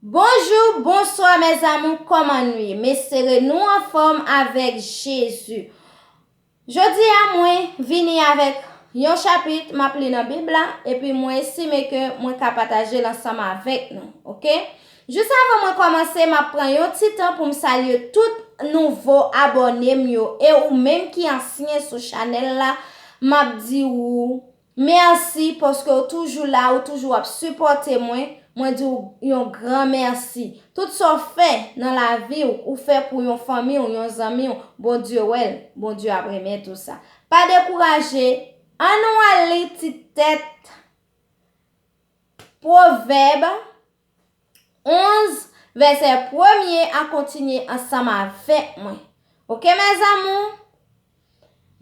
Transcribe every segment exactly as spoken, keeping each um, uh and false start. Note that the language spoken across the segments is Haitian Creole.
Bonjou, bonswa, mes amours, kòman nou ye? M espere nou anfòm avèk Jezi. Jodi a, mwen vini avèk yon chapit, m ap li nan Bib la, epi mwen estime ke mwen ka pataje l ansanm avèk nou, oke? Jis avan mwen kòmanse, m ap pran yon ti tan pou m salye tout nouvo abòne m yo, e ou menm ki ansyen sou chanèl la, m ap di ou mèsi paske w toujou la, ou toujou ap sipòte mwen. Mwen di w yon gran mèsi. Tout sa w fè nan lavi w, ou fè pou yon fanmi w, yon zanmi w, Bondye wè l, Bondye ap remèt ou sa. Pa dekouraje, ann nou al li ti tèt Pwovèb onz, vèsè premye a, kontinye ansanm avèk mwen. Oke, mes amours?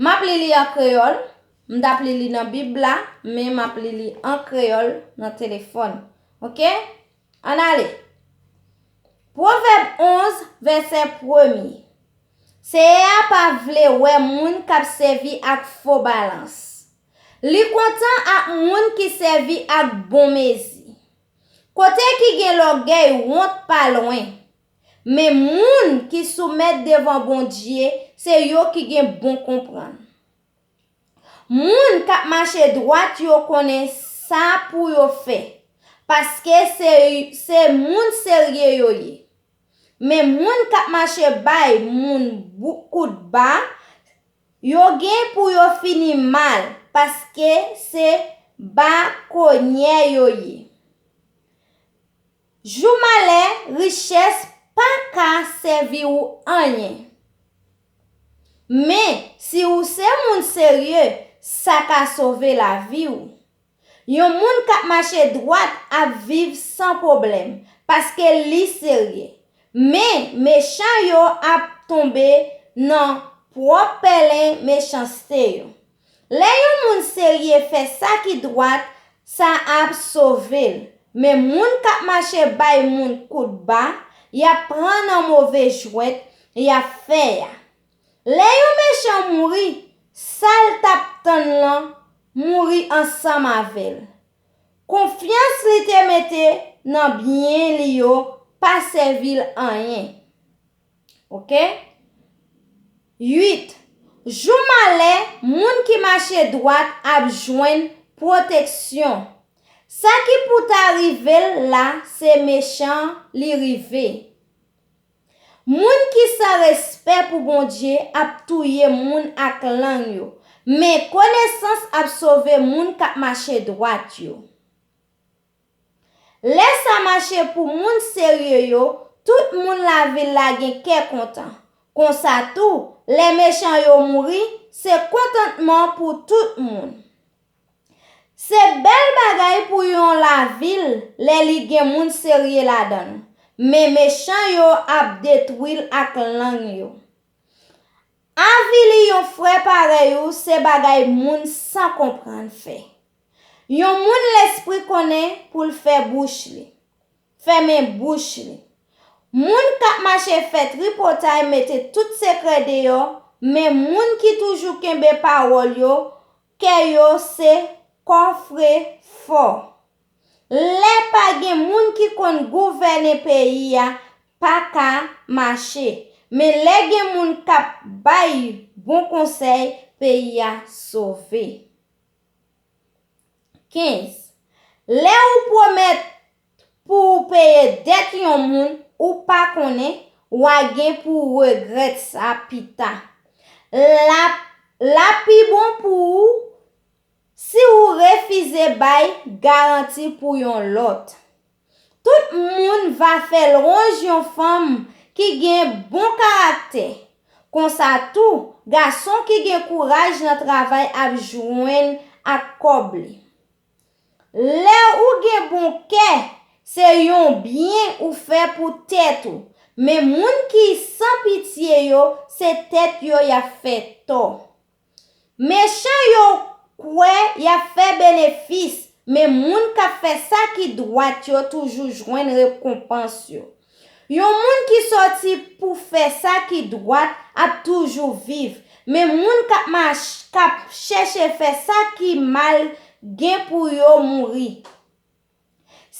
M ap li li an kreyòl. M t ap li li nan Bib la, men m ap li li an kreyòl nan telefòn. Oke? Ann ale. Pwovèb onz, vèsè premye. Seyè a pa vle wè moun k ap sèvi ak fo balans. Li kontan ak moun ki sèvi ak bon mezi. Kote ki gen lògèy, wont pa lwen. Men moun ki soumèt devan Bondye, se yo ki gen bon konprann. Moun k ap mache dwat yo konnen sa pou yo fè, paske se, se moun serye yo ye. Men moun k ap mache bay moun bou-, kout ba, yo gen pou yo fini mal, paske se bakonyè yo ye. Jou malè, richès pa ka sèvi w anyen. Men, si w se moun serye, sa ka sove lavi w. Yon moun k ap mache dwat ap viv san pwoblèm, paske li serye. Men, mechan yo ap tonbe nan pwòp pèlen mechanste yo. Lè yon moun serye fè sa ki dwat, sa ap sove l. Men moun k ap mache bay moun kout ba, y ap pran nan move jwèt y ap fè a. Lè yon mechan mouri, sa l t ap tann lan mouri ansanm avè l. Konfyans li te mete nan byen li yo pa sèvi l anyen. Oke? Uit. Jou malè, moun ki mache dwat ap jwenn pwoteksyon. Sa ki pou ta rive l la, se mechan li rive. Moun ki san respè pou Bondye ap touye moun ak lang yo, men konesans ap sove moun k ap mache dwat yo. Lè sa mache pou moun serye yo, tout moun lavil la gen kè kontan. Konsa tou, lè mechan yo mouri, se kontantman pou tout moun. Se bèl bagay pou yon lavil lè li gen moun serye ladan l, men mechan yo ap detwi l ak lang yo. Avili yon frè parèy ou se bagay moun san konprann fè. Yon moun lespri konnen pou l fè bouch li, fèmen bouch li. Moun k ap mache fè tripotay mete tout sekrè deyò, men moun ki toujou kenbe pawòl yo, kè yo se kòfrefò. Lè pa gen moun ki konn gouvène peyi a, pa ka mache. Men lè gen moun k ap bay bon konsèy, peyi a sove. Kenz. Lè ou pwomèt pou w peye dèt yon moun ou pa konnen, w a gen pou w regrèt sa pita. L ap, l ap pi bon pou ou si w refize bay garanti pou yon lòt. Tout moun va fè lwanj yon fanm ki gen bon karaktè. Konsa tou, gason ki gen kouraj nan travay ap jwenn ak kòb li. Lè ou gen bon kè, se yon byen ou fè pou tèt ou, men moun ki san pitye yo, se tèt yo y ap fè tò. Mechan yo kwè y ap fè benefis, men moun k ap fè sa ki dwat yo toujou jwenn rekonpans yo. Yon moun ki sòti pou fè sa ki dwat ap toujou viv, men moun k ap mach-, k ap chèche fè sa ki mal gen pou yo mouri.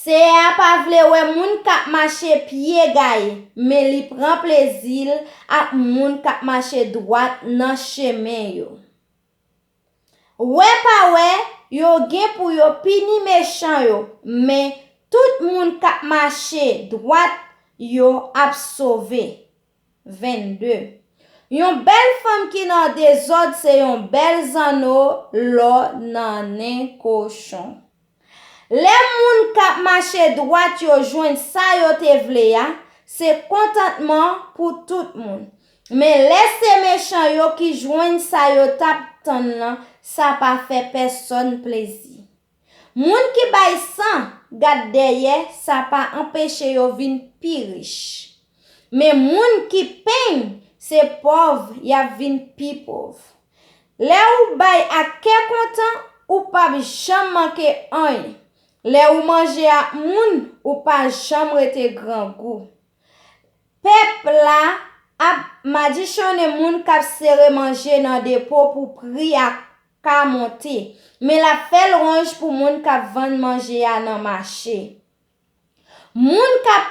Seyè a pa vle wè moun k ap mache pye gaye, men li pran plezi l ak moun k ap mache dwat nan chemen yo. Wè pa wè, yo gen pou yo pini mechan yo, men tout moun k ap mache dwat yo ap sove. Vennde. Yon bèl fanm ki nan dezòd se yon bèl zanno lò nan nen kochon. Lè moun k ap mache dwat yo jwenn sa yo te vle a, se kontantman pou tout moun. Men lè se mechan yo ki jwenn sa yo t ap tann lan, sa pa fè pèsonn plezi. Moun ki bay san gad dèyè, sa pa anpeche yo vin pi rich. Men moun ki peny, se pòv y ap vin pi pòv. Lè ou bay ak kè kontan, ou p ap janm manke anyen. Lè ou manje ak moun, ou pa janm rete grangou. Pèp la ap madichonnen moun k ap sere manje nan depo pou pri a ka monte, men l ap fè lwanj pou moun k ap vann manje a nan mache. Moun k ap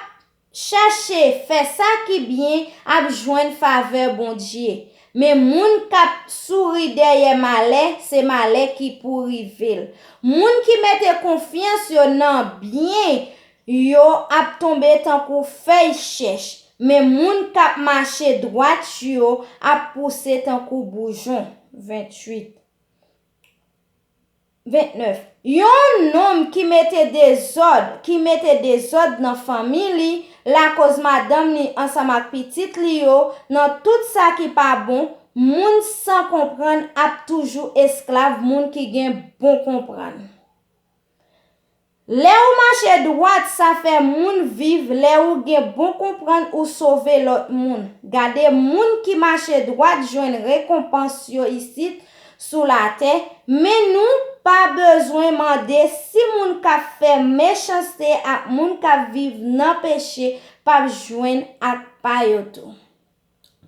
chache fè sa ki byen ap jwenn favè Bondye, men moun k ap souri dèyè malè, se malè ki pou rive l. Moun ki mete konfyans yo nan byen yo ap tonbe tankou fèy chèch, men moun k ap mache dwat yo ap pouse tankou boujon. Venntuit. Vennèf. Yon nonm ki mete dezòd, ki mete dezòd nan fanmi li, lakoz madanm li ansanm ak pitit li yo nan tout sa ki pa bon, moun san konprann ap toujou esklav moun ki gen bon konprann. Lè ou mache dwat, sa fè moun viv, lè ou gen bon konprann, ou sove lòt moun. Gade, moun ki mache dwat jwenn rekonpans yo isit sou latè, men nou pa bezwen mande si moun k ap fè mechanste ak moun k ap viv nan peche p ap jwenn ak pa yo tou.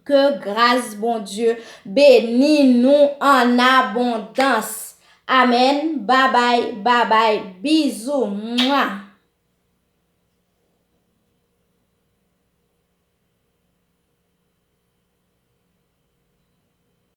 Ke gras Bondye beni nou an abondans. Amèn. Babay, babay, bizou. Mwa.